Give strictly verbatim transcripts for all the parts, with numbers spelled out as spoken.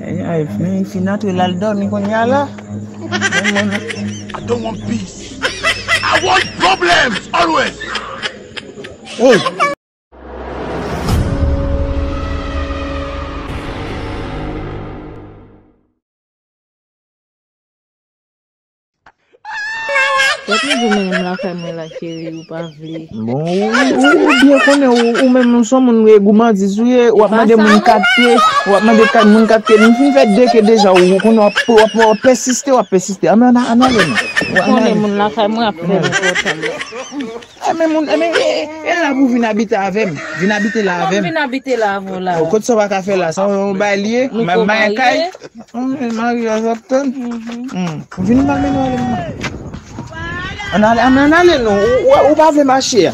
Ay, men fin antre la, l dòmi kounye a la. I don't want peace. I want problems always. Hey. Tèt mwen di w mennen m lakay mwen la, cheri, ou pa vle. Bon, ou, ou, ou byen konnen, ou, ou menm, ou se yon moun, e, goumandis ou ye, w ap mande moun kat pye, w ap mande kat, moun kat pye, m fin fè de ke deja, ou konnen w ap, w ap, w ap pèsiste, w ap pèsiste. Ann, ann, ann ale non. Ou konnen moun lakay mwen ap fè m kontan. E, men moun, e, men, e, e, e la pou vin abite avè m. Vin abite la avè m. Vin abite la avè w la. Kot sa w pa ka fè la, sa yon bay li ye, m bay kay. Maryaj ap tann. Vin m al mennen w ale, manman. Ann ale, ann, ann ale non. Ou, ou, ou pa vle mache a.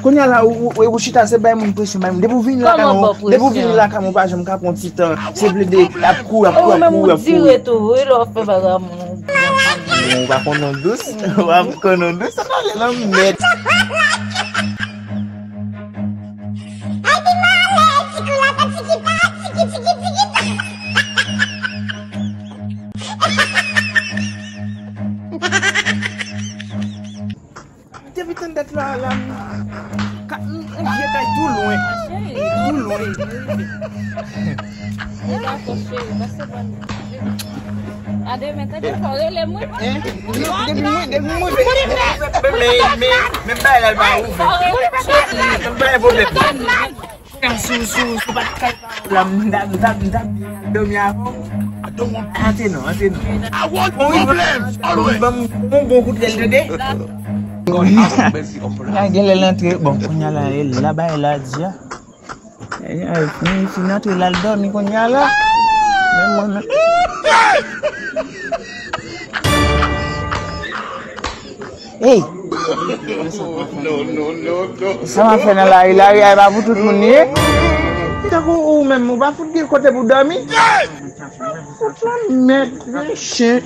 Kounye a la, ou, ou, ou chita, se bay moun presyon, bay moun. Depi w vini lakay mwen, depi w vini lakay mwen, ou pa janm ka pran ti tan. Se plede ap kouri, ap kouri, ap kouri, ap kouri. Ou menm ou dire tou, wi, lè w fè bagay moun. Ou pa konn non dous, ou pa konn non dous, ann ale nan mèd. Depi tann dat la, la, m ka, m, m vye kay tou lwen. Tou lwen. A demen, tande fò rele mwen. Depi mwen, depi mwen. Men, men, men bagay la, l pa ouvè. Men bagay pwoblèm. Sou, sou, sou pa t kay pa w la, m t ap, m t ap, m t ap dòmi avè w. Antre non, antre non. Bon, wi, bon, bon, bon, bon kout lèl tande. Gen lè l antre, bon, kounye a la, e la bagay la di a. Ay, ay, fin, fin antre la, l dòmi kounye a la. Men mwen menm. Hey! Sa w ap fè nan lari? Lari a e pa pou tout moun li ye. Tankou ou menm, ou pa fout gen kote pou dòmi. Fout lanmèd, vye chen.